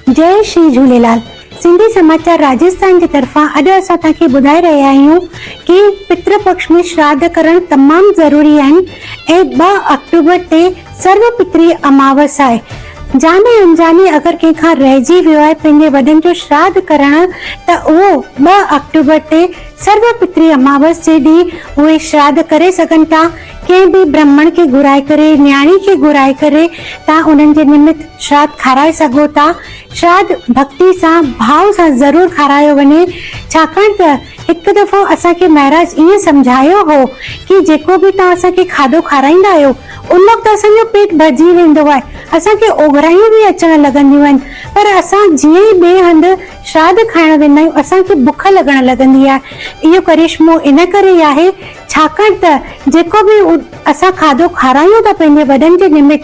جئي شري جهوليلال سنڌي سماچار راجستان جي طرفان اڄ اسان توهان کي ٻڌائي رهيا آهيون ڪي پتر پڪش ۾ شراڌ ڪرڻ تمام ضروري آهن ۽ ٻه آڪٽوبر تي سرو پتري اماوس آهي جاني انجاني اگر ڪنهن کان رهجي ويو آهي پنهنجي وڏن جو شراڌ ڪرڻ ته اهو ٻه آڪٽوبر تي سرو پتري اماوس جي ڏينهن اهي شراڌ ڪري سگهن ٿا ڪنهن به برهمڻ کي گهرائي ڪري، نياڻي کي گهرائي ڪري توهان انهن جي نمت شراڌ کارائي سگهو ٿا. شراڌ ڀڳتي سان، ڀاو سان ضرور کارايو وڃي، ڇاڪاڻ ته هڪ دفعو اسان کي مهراج ائين سمجهايو هو ڪي جيڪو به توهان اسان کي کاڌو کارائيندا آهيو، ان وقت اسان جو پيٽ ڀرجي ويندو آهي، اسان کي اوگهرايون به اچڻ لڳنديون آهن، پر اسان جيئن ئي ٻئي هنڌ شراڌ کائڻ ويندا آهيون، اسان کي بک لڳڻ لڳندي آهي. اهو ڪرشمو ان ڪري ئي آهي، ڇاڪاڻ ته جيڪو به اسان کاڌو کارايون ٿا پنهنجي وڏن جي نمت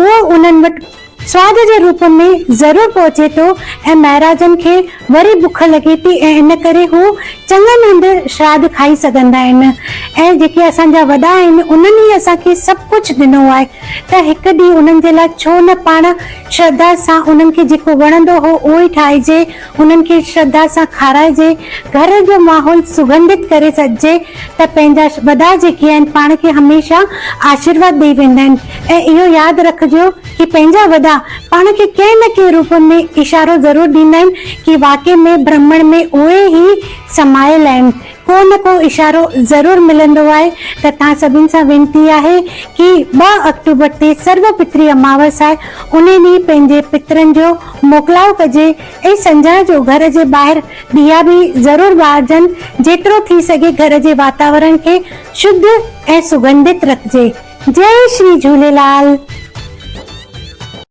اهو انهن وٽ سواد جي روپ ۾ ضرور پهچي ٿو ۽ مهراجن کي وري بک لڳي ٿي ۽ ان ڪري هو چڱن هنڌ شراڌ کائي سگهندا آهن ۽ جيڪي اسان جا وڏا آهن انهن ئي اسان کي سڀ ڪجهه ڏنو آهي ته هڪ ڏينهن انهن جي لاء ڇو نه پاڻ شرڌا سان انهن کي جيڪو وڻندو هو اهو ئي ٺاهجي انهن کي شرڌا سان کارائجي، گهر جو ماحول سگنڌت ڪري سڏجي ته پنهنجا وڏا جيڪي آهن پاڻ کي هميشه آشيرواد ڏئي ويندا آهن ۽ اهو ياد رکجو ڪي پنهنجا وڏا پاڻ کي ڪنهن نه ڪنهن روپ ۾ اشارو ضرور ڏيندا آهن ڪي واقعي ۾ برهمڻ ۾ اهي ئي سمايل آهن. ڪو نه ڪو اشارو ضرور ملندو آهي ته توهان سڀن سان وينتي آهي ڪي ٻه آڪٽوبر تي سرو پتري اماوس آهي انهي ڏينهن پنهنجي پترن جو موڪلاء ڪجي ۽ سنجها جو گهر جي ٻاهر ڏيئا به ضرور ٻارجن جيترو ٿي سگهي گهر جي واتاورڻ کي شڌ ۽ سگنڌت رکجي جئي شري جهوليلال.